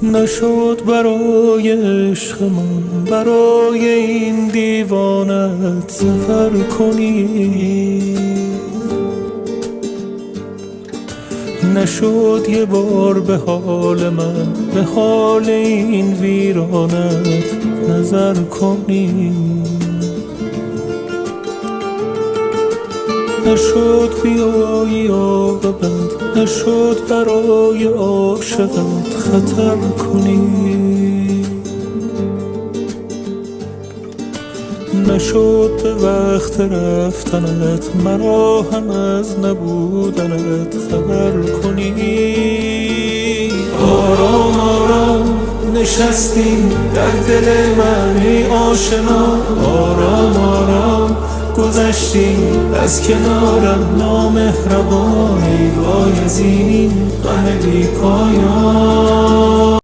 Нашуд барои ишқи ман, барои ин девонаат сафар кунӣ. Нашуд як бор ба ҳоли ман, ба ҳоли ин вайронаат назар кунӣ. Нашуд биёӣ оқибат, нашуд барои ошиқат хатар кунӣ. Нашуд ба вақти рафтанат маро ҳам аз набуданат хабар кунӣ. Ором ором нишастӣ дар дили ман эй ошно, ором ором гузаштӣ аз канорам номеҳрабон, эй вой аз ин ғами бепоён.